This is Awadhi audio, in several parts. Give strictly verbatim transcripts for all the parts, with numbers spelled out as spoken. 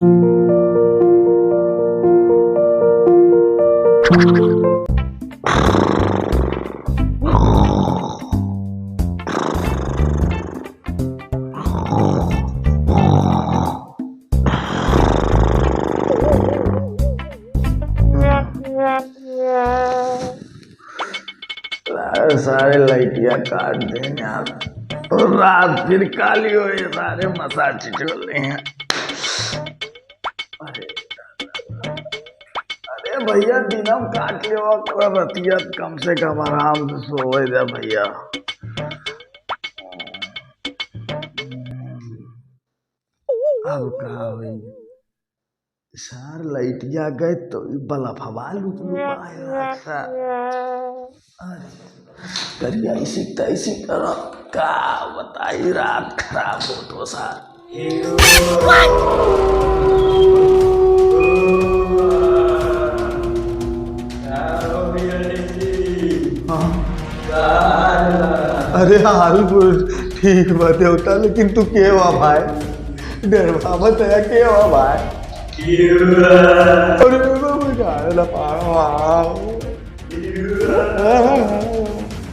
सारे लाइटिया काट देंगे आप। रात फिर काली हो, ये सारे मसाज चले हैं। अरे, अरे भैया, दिनम काट लेवा, रतिया कम से कम आराम से सोवे दे भैया। अब का होई? सार लाइटिया गए तो ई बलफवा लुक लुक आए रात सा। अरे, करिया ऐसी तैसी करब, का बताई, रात खराब हो तो सार। हाँ। अरे हाल बोल, ठीक बा देवता, लेकिन तू के बा भाई? डरवावत है के बा भाई? अरे बाबा, जाए ला पावा।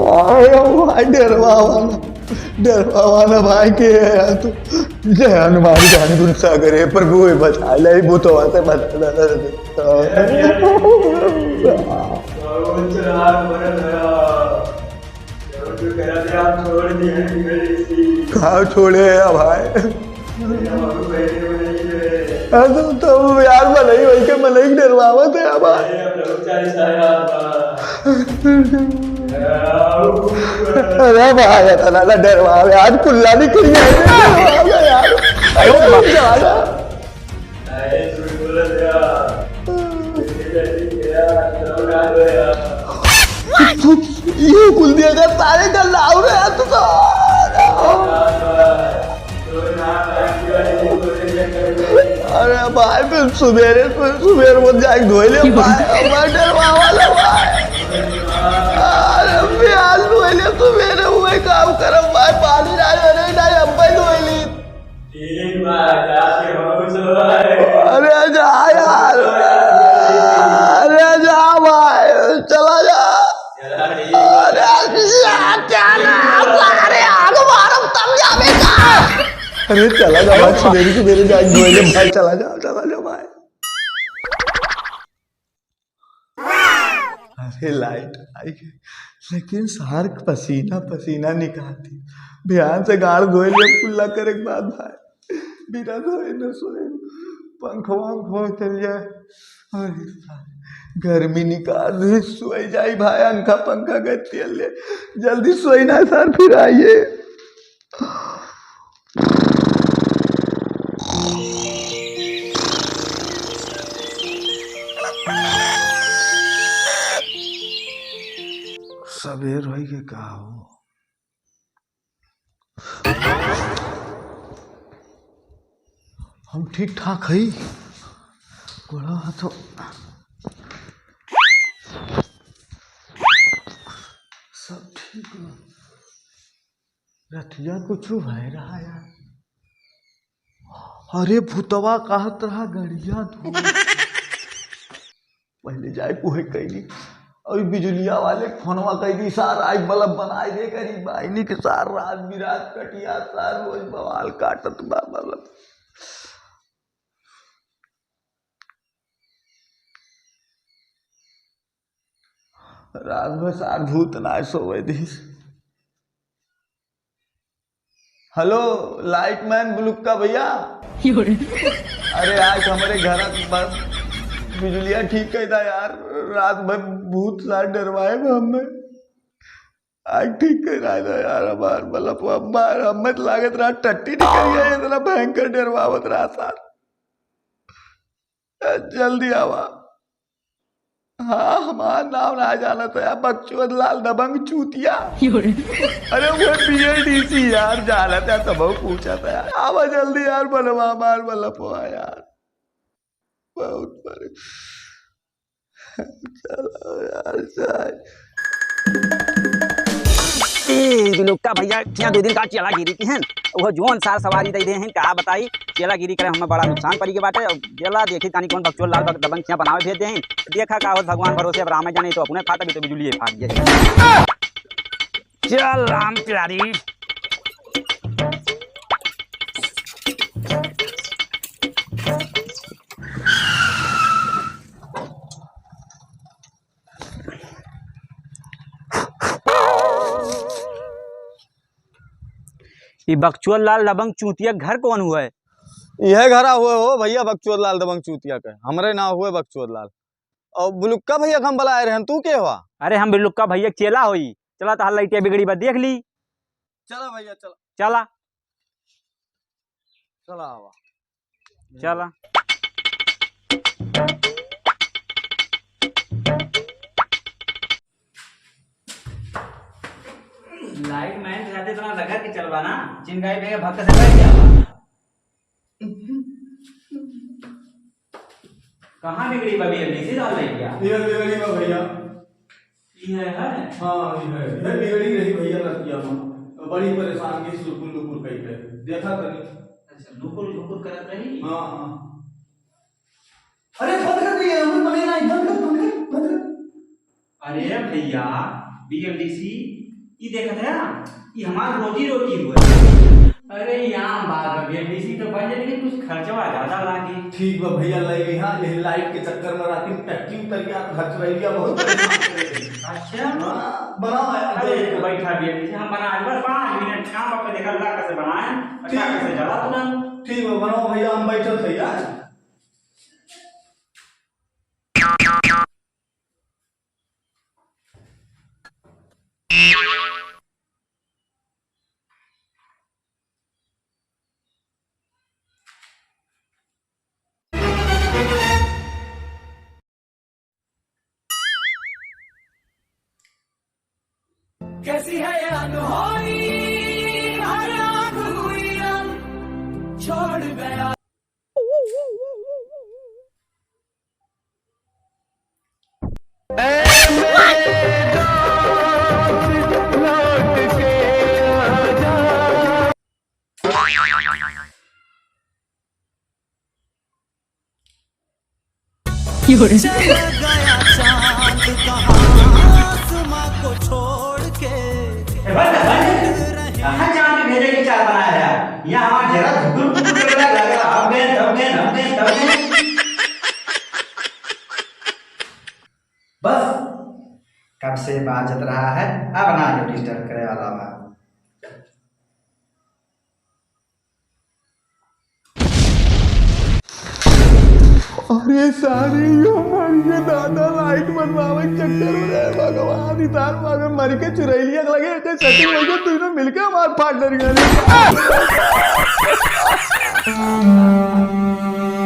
अरे भाई, डरवावा ना, डरवावा ना भाई, के है यार तू? जय हनुमान ज्ञान गुण सागर, हे प्रभु, हे बचा ले, भूतवा से बचा ले। कहाँ छोड़े है भाई? अरे तो, तो यार, मनई वही के मनई डरवावत है अब। अरे भाई, इतना ना डरवावे, आज कुल्ला नहीं करिए, डरवावे यार। अरे, डरवावे। तू, तू, ये कुल दिया जा, सारे का लाव रे, तू तो। अरे भाई, फिर सुबेरे, सुबेरे वो जाके धोई ले भाई, भाई डरवावा ले भाई। अरे प्याज धोई ले सुबेरे, वही काम करब भाई, पानी डाल, अरे डाल, हम भाई धोई ली। ठीक बा, जाके हम कुछ भाई। अरे जा यार, अरे जा भाई, चला जा। चला ठीक बा। अरे जा, चला, अरे आग मारब तब जाबे का। अरे चला जा भाई, सुबेरे सुबेरे जाके धोई ले भाई, चला जा, चला जा भाई। अरे लाइट आई गई, लेकिन सार पसीना पसीना निकालती। बिहान से गाड़ धोए ले कुल्ला करे के बाद भाई, बिना धोए न सोए, पंखवा उंखवा चल जाए। अरे सार, गर्मी निकाल दे, सोए जाई भाई, अंखा पंखा गति ले, जल्दी सोई ना सार, फिर आइए। सबेर होई के का हो? हम ठीक ठाक हई, गोड़ा हाथो सब ठीक बा। रतिया कुछ भय रहा यार। अरे भूतवा कहत रहा गड़िया धो। पहले जाए कुहे कैली, और बिजुलिया वाले फोनवा कैली, सार आज बल्ब बनाए दे करी, बाइनी के सार रात बिरात कटिया, सार रोज बवाल काटत बा बल्ब। रात भर सार भूत ना सोवे दिस। हेलो, लाइट मैन बुलुक्का भैया। अरे, आज हमरे घर क बस बिजुलिया ठीक कर दा यार, रात भर भूत सार डरवाए बा हमें। आज ठीक कर दा यार, हमार बल्ब, हमार, हमें तो लागत रहा टट्टी निकल गया, इतना भयंकर डरवावत रहा सार। जल्दी आवा। हाँ, हमार नाम ना जानत है, बकचोद लाल दबंग चूतिया। अरे वो बीएलडीसी यार, जानत है, तब पूछत है यार। आवा जल्दी यार, बनवा मार वाला पोआ यार। बहुत बड़े। चलो यार, जाए। ए, बिलुक्का भैया, किहाँ दुइ दिन का चेलागिरी किहेन, उहो जौन सार सवारी दइ देहेन, का बताई, चेलागिरी करे हमें बड़ा नुकसान पड़ी के बाटे। अब चेला देखी तानी कौन बकचोद लाल बक-, दबंग किहाँ बनावे भेज देहेन। देखा का होत, भगवान भरोसे, अब रामे जाने, तो अपने फाट भी तो बिजुलिए फाट जाए। चल राम प्यारी। ई बकचोद लाल दबंग चूतिया घर कौन हुआ है? इहे घरा हुए हो भैया, बकचोद लाल दबंग चूतिया के। हमरे नाव हुए बकचोद लाल। और बुलुक्का भैया के हम बुलाए रहन, तू के हुआ? अरे हम बिलुक्का भैया के चेला होई। चला तहार लइटिया बिगड़ी बा, देख ली। चला भैया, चला। चला। चला आवा। चला। लाइट मैन के साथे इतना रगड़ के चलबा ना, चिंगारी भैया भक्का से बैठ जावा। कहाँ बिगड़ी बा बीएलडीसी डाल रही क्या? ये बिगड़ी बा भैया। ये है? हाँ, ये है। ये बिगड़ी रही भैया रतिया में। बड़ी परेशान की लुकुर लुकुर कई के। देखा तनी। अच्छा, लुकुर लुकुर करत रही? हाँ, हाँ। अरे, बंद कर दिए, हम बने ना, बंद कर, बंद कर, बंद कर। अरे भैया, बीएलडीसी, ई देखत है, ई हमार रोजी रोटी हुआ। अरे, ई आम बात बा, बीएलडीसी तो बन जाए, लेकिन कुछ खर्चवा ज्यादा लागे। ठीक बा भैया, लइ गई, हाँ, यही लाइट के चक्कर में राती टट्टी उतर गया, खर्च रह गया, बहुत परेशान करे। अच्छा? हाँ, बनाओ यार, अरे, जल्दी। बैठा बीएलडीसी, हम बना, बस पाँच मिनट, काम आपका देखा, अल्लाह कैसे बनाए, अल्लाह ठीक। कैसे जला तुरंत। ठीक बा, बनाओ भैया, हम बैठत है यार। कैसी है ये अनहोनी, हर आँख हुई रंग छोड़ गया। ए, बंद, बंद। कहाँ चाँद भेजे की चाल बनाया है यार? यहाँ हमार जरा धुकुर धुकुर करे लगा, लगा, अब गए, तब गए, अब गए, तब गए। बस, कब से बाजत रहा है, अब ना जो डिस्टर्ब करे वाला बा। अरे सारे, यो मर गए दादा, लाइट बनवावे के चक्कर में। अरे भगवान, इतार मगर मर के चुरैलिया के लगे, ऐसे सेटिंग हो गया, तू इन्हें मिलके हमार फाड़ डर गया।